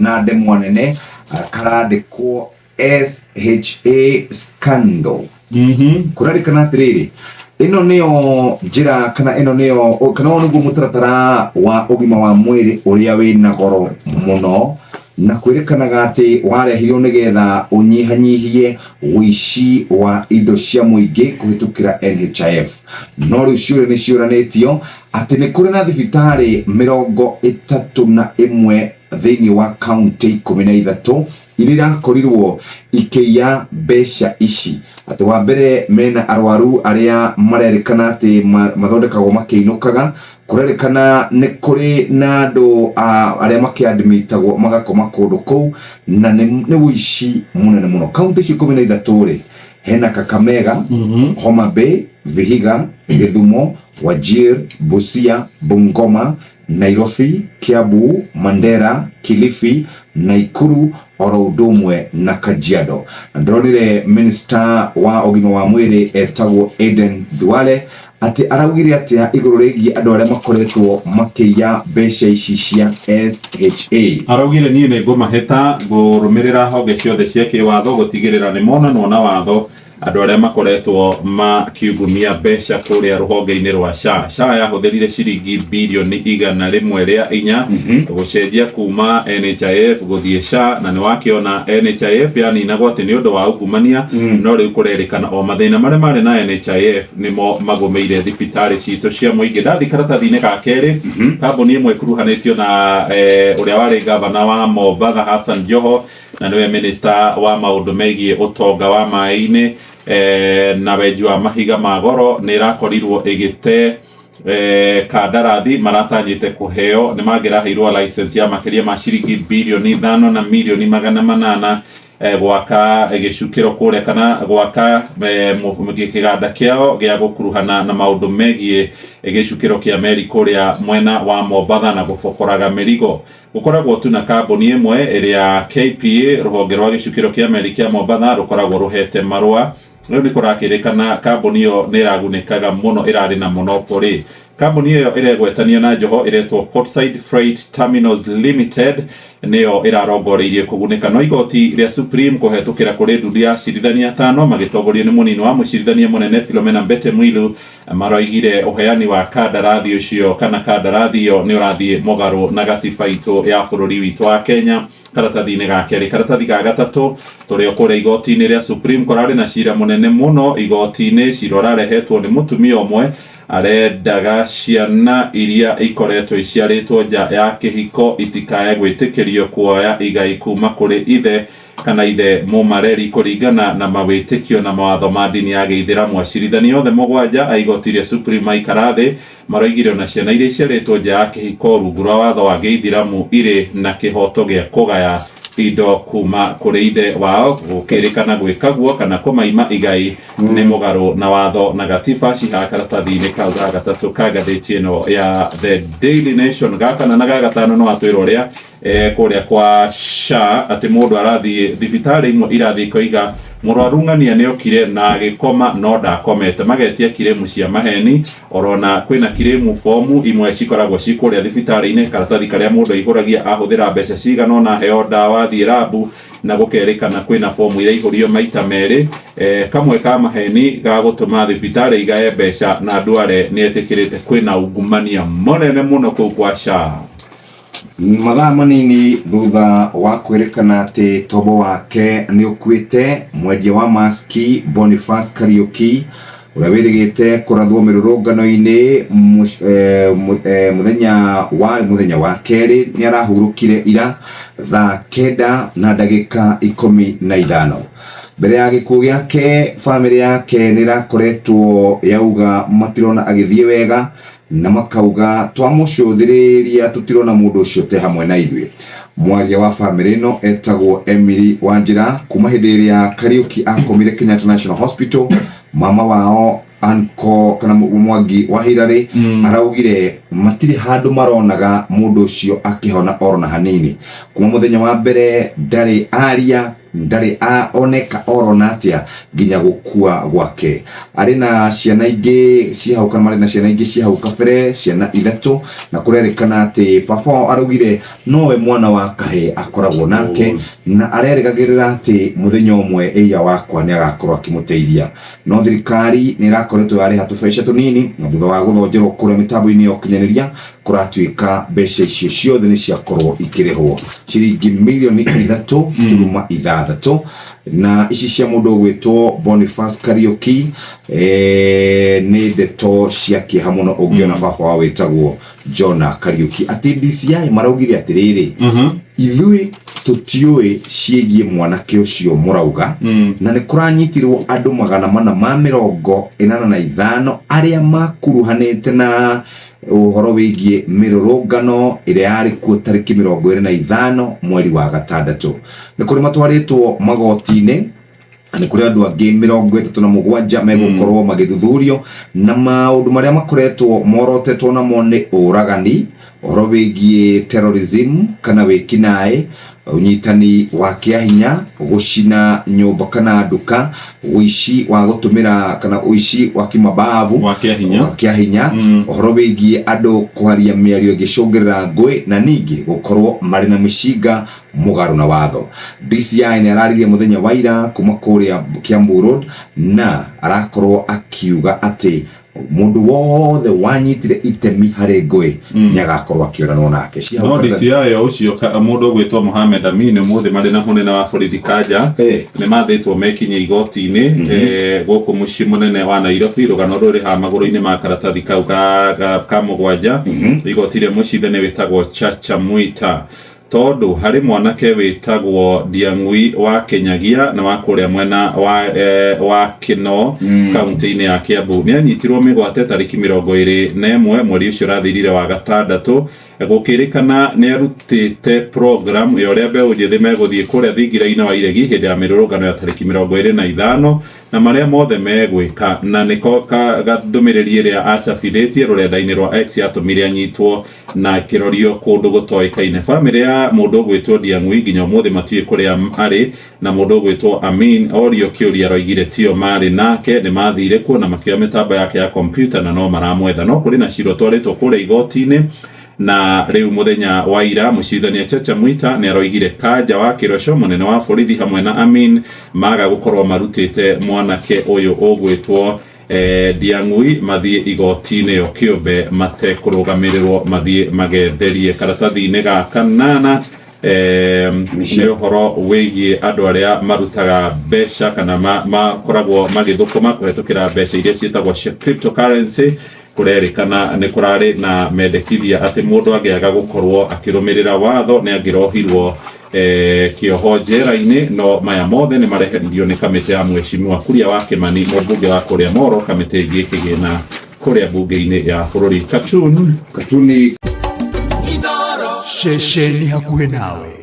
Na ndemwa nene karandĩkwo SHA scandal. Kũrerĩkana atĩrĩrĩ, ĩno nĩyo njĩra kana ĩno nĩyo kana ũyũ nĩguo mũtaratara wa ũgima wa mwĩrĩ ũrĩa wĩna goro mũno, na kwĩrĩkanaga atĩ warehirwo nĩgetha ũnyihanyihie ũici wa indo cia mũingĩ kũhĩtũkĩra NHIF. No rĩu ciũria nĩ ciũranĩtio atĩ nĩ kũrĩ na thibitarĩ 31 thĩinĩ wa kaunti 13 iria irakorirwo ikĩiya mbeca ici, atĩ wa mbere mena arwaru arĩa marerĩkana atĩ mathondekagwo makĩinũkaga. Kũrerĩkana nĩ kũrĩ na andũ arĩa makĩadmitagwo magakoma kũndũ kũu, na nĩ ũici mũnene mũno. Kaunti icio 13 rĩ, hena Kakamega, Homa Bay, Vihiga, Gĩthumo, Wajir, Busia, Bungoma, Nairobi, Kiambu, Mandera, Kilifi, Naikuru oro ũndũ ũmwe na Kajiado. Na ndĩronire minista wa ũgima wa mwĩrĩ etagwo Aden Duale atĩ araugire atĩa igũrũ rĩgiĩ andũ arĩa makoretwo makĩiya mbeca ici cia SHA. Araugire, "Niĩ nĩ ngũmahĩta ngũrũmĩrĩra honge ciothe cia kĩwatho gũtigĩrĩra nĩ monanwo na watho andũ arĩa makoretwo makiungumia mbeca kũrĩa rũhonge-inĩ rwa SHA." SHA yahũthĩrire ciringi birioni 104 gũcenjia kuma NHIF gũthiĩ SHA, na nĩ wakĩona NHIF yaninagwo atĩ nĩ ũndũ wa ungumania. No rĩu kũrerĩkana o mathĩna marĩa marĩ na NHIF nĩmo magũmĩire thibitarĩ citũ cia mũingĩ. Ndathi karatathi-inĩ ga kerĩ, kambuni ĩmwe ĩkuruhanĩtio na ũrĩa warĩ gavana wa Mombatha Hassan Joho, na nĩwe minista wa maũndũ megiĩ ũtonga wa maĩ-inĩ na wenji wa mahiga ma goro, nĩ ĩrakorirwo ĩgĩte kandarathi maratanyĩte kũheo. Nĩ mangĩraheirwo license ya makĩria ma ciringi birioni 5 na mirioni 800 gwaka gĩcukĩro kũrĩa kana gwaka kĩganda kĩao gĩa gũkuruhana na maũndũ megiĩ gĩcukĩro kĩa meri kũrĩa mwena wa Mombatha na gũbokoraga mĩrigo. Gũkoragwo tu na kambuni ĩmwe ĩrĩa KPA, rũhonge rwa gĩcukĩro kĩa meri kĩa Mombatha, rũkoragwo rũhete marũa. Rĩu nĩ kũrakĩrĩkana kambuni ĩyo nĩ ĩragunĩkaga mũno, ĩrarĩ na monopoly. Kambuni ĩyo ĩregwetania na Joho ĩretwo Portside Freight Terminals Limited, nĩyo ĩrarongoreirie kũgunĩka. No igoti rĩa Supreme kũhetũkĩra kũrĩ ndundu ya acirithania atano magĩtongorio nĩ mũnini wa mũcirithania mũnene Philomena Mbete Mwilu maroigire ũheani wa kandarathi ũcio kana kandarathi ĩyo nĩ ũrathiĩ mũgarũ na gatiba itũ ya bũrũri witũ wa Kenya. Karatathi-inĩ ga kerĩ. Karatathi ga gatatũ, tũrĩ o kũrĩa igoti-inĩ rĩa Supreme, kũrarĩ na cira mũnene mũno igoti-inĩ, cira ũrarehetwo nĩ mũtumia ũmwe arendaga ciana iria ikoretwo iciarĩtwo nja ya kĩhiko itikae gwĩtĩkĩrio kuoya igai kuma kũrĩ ithe kana ithe mũmareri kũringana na mawĩtĩkio na mawatho ma ndini ya Gĩithĩramu. Acirithania othe mũgwanja a igoti rĩa Supreme maikara thĩ maroigire ona ciana iria iciarĩtwo nja ya kĩhiko rungu rwa watho wa Gĩithĩramu irĩ na kĩhoto gĩa kũgaya indo kuma kũrĩ ithe wao. Gũkĩrĩkana gwĩka guo kana kũmaima igai nĩ mũgarũ na watho na gatiba. Ciha karatathi-inĩ kau ga gatatũ ka ngathĩti ĩno ya The Daily Nation. Ga kana na ga gatano, no atwĩra ũrĩa kũrĩa kwa SHA atĩ mũndũ arathiĩ thibitarĩ imwe irathiĩ ikoiga mũrwaru ng'ania nĩ okire na agĩkoma no ndakomete, magetia kirĩmu cia maheni. Orona kwĩna kirĩmu bomu imwe cikoragwo ci kũrĩa thibitarĩ-inĩ, karatathi karĩa mũndũ aihũragia ahũthĩra mbeca cigana ũna, aheo ndawa, athiĩ rabu, na gũkerĩkana kwĩna bomu iraihũrio maita merĩ, kamwe ka maheni ga gũtũma thibitarĩ igae mbeca, na Duale nĩ etĩkĩrĩte kwĩna ungumania mũnene mũno kũu kwa SHA. Mathaa manini thutha wa kwĩrĩkana atĩ tombo wake nĩ ũkuĩte, mwendia wa maski Boniface Kariuki ũrĩa wĩrĩgĩte kũrathwo mĩrũrũngano-inĩ mũthenya wa mũthenya wa kerĩ nĩ arahurũkire ira thaa 9:15. Mbere ya gĩkuũ gĩake, bamĩrĩ yake nĩ ĩrakoretwo yauga matirona agĩthiĩ wega, na makauga twamũcũthĩrĩria tũtirona mũndũ ũcio te hamwe na ithuĩ. Mwaria wa bamĩrĩ ĩno etagwo Emily Wanjĩra. Kuma hĩndĩ ĩrĩa Kariuki akomire Kenyatta National Hospital, mama wao Anko kana Mwangi wa Hillary araugire matirĩ handũ maronaga mũndũ ũcio akĩhona oro na hanini. Kuma mũthenya wa mbere ndarĩ aria. Ndarĩ oneka orona atĩa nginya gũkua gwake. Arĩ na ciana ingĩ ciĩ hau kana marĩ na ciana ingĩ ciĩ hau kabere, ciana ithatũ, na kũrerĩkana atĩ baba wao araugire nowe mwana wa kahĩĩ akoragwo nake, na arerĩgagĩrĩra atĩ mũthenya ũmwe ĩiya wakwa nĩ agakorwo akĩmũteithia. No thirikari nĩ ĩrakoretwo yarĩha tũbeca tũnini, na thutha wa gũthonjerwo kũrĩa mĩtambo-inĩ ya ũkinyanĩria, kũratuĩka mbeca icio ciothe nĩ ciakorwo ikĩrĩhwo ciringi mirioni ithatũ turuma ithathatũ, na ici cia mũndũ ũgwĩtwo Boniface Kariuki nĩ ndeto cia kĩeha mũno ũngĩona baba wao wĩtagwo Jonah Kariuki atĩ DCI maraugire atĩrĩrĩ, ithuĩ tũtiũĩ ciĩgiĩ mwanake ũcio mũrauga, na nĩ kũranyitirwo andũ 485 arĩa makuruhanĩte na ũhoro wĩgiĩ mĩrũrũngano ĩrĩa yarĩ kuo tarĩki 25 mweri wa gatandatũ. Nĩ kũrĩ matwarĩtwo magoti-inĩ, na nĩ kũrĩ andũ angĩ 37 megũkorwo magĩthuthurio, na maũndũ marĩa makoretwo morotetwo namo nĩ ũragani, ũhoro wĩgiĩ terrorism kana wĩkinaĩ, ũnyitani wa kĩahinya, gũcina nyũmba kana nduka, ũici wa gũtũmĩra kana ũici wa kimabavu Wa kĩahinya. wa kĩahinya, ũhoro wĩgiĩ andũ kwaria mĩario ĩngĩcũngĩrĩra ngũĩ, na ningĩ gũkorwo marĩ na mĩcinga mũgarũ na watho. DCI nĩ araririe mũthenya wa ira kuma kũrĩa Kiambu Road, na arakorwo akiuga atĩ mũndũ wothe wanyitire itemi harĩ ngũĩ nĩ agakorwo akĩonanwo nake. Cia No hau kabere- DCI o ũcio mũndũ ũgwĩtwo Mohamed Amin ũmũthĩ marĩ na mũnene wa borithi Kanja nĩ mathĩtwo mekinye igoti-inĩ gũkũ mũciĩ mũnene wa Nairobi. Rũgano rũrĩ haha magũrũ-inĩ ma karatathi kau ka mũgwanja. Igoti rĩa mũcithania wĩtagwo Chacha Mwita, tondũ harĩ mwanake wĩtagwo Ndiang'ui wa Kĩnyagia na wa kũrĩa mwena wa Kĩno kaunti-inĩ ya Kĩambu nĩ anyitirwo mĩgwate tarĩki 21 mweri ũcio ũrathirire wa gatandatũ, gũkĩrĩkana nĩ arutĩte program ya ũrĩa mbeũ njĩthĩ megũthiĩ kũrĩa thingira-inĩ wa Iregi hĩndĩ ya mĩrũrũngano ya tarĩki 25 na marĩa mothe megwĩka, na nĩko ndũmĩrĩri ĩrĩa acabithĩtie rũrenda-inĩ rwa X yatũmire anyitwo na akĩrorio kũndũ gũtoĩkaine. Bamĩrĩ ya mũndũ ũgwĩtwo Ndiang'ui nginya ũmũthĩ matiũĩ kũrĩa arĩ, na mũndũ ũgwĩtwo Amin orio kĩũria aroigire tio marĩ nake, nĩ mathire kuo na makĩoya mĩtambo yake ya kompiuta na no maramwetha. No kũrĩ na cira ũtwarĩtwo kũrĩa igoti-inĩ, na rĩu mũthenya wa ira mũcirithania Chacha Mwita nĩ aroigire Kanja wa Kĩroco, mũnene wa borithi hamwe na Amin maga gũkorwo marutĩte mwanake ũyũ ũgwĩtwo Ndiang'ui mathiĩ igoti-inĩ o kĩũmbe matekũrũgamĩrĩrwo, mathiĩ magetherie. Karatathi-inĩ ga kanana nĩ ũhoro wĩgiĩ andũ arĩa marutaga mbeca kana makoragwo magĩthũkũma kũhetũkĩra mbeca iria ciĩtagwo cia cryptocurrency. Kũrerĩkana nĩ kũrarĩ na mendekithia atĩ mũndũ angĩaga gũkorwo akĩrũmĩrĩra watho nĩ angĩrohirwo kĩoho njera-inĩ, no maya mothe nĩ mareheririo nĩ kamĩtĩ ya mheshimiwa Kuria wa Kĩmani, mũmbunge wa kũrĩa Moro, kamĩtĩ ĩngĩ ĩkĩgĩna kũrĩa mbunge-inĩ ya bũrũri. Katuni Katuni Ceceni hakuhĩ nawe.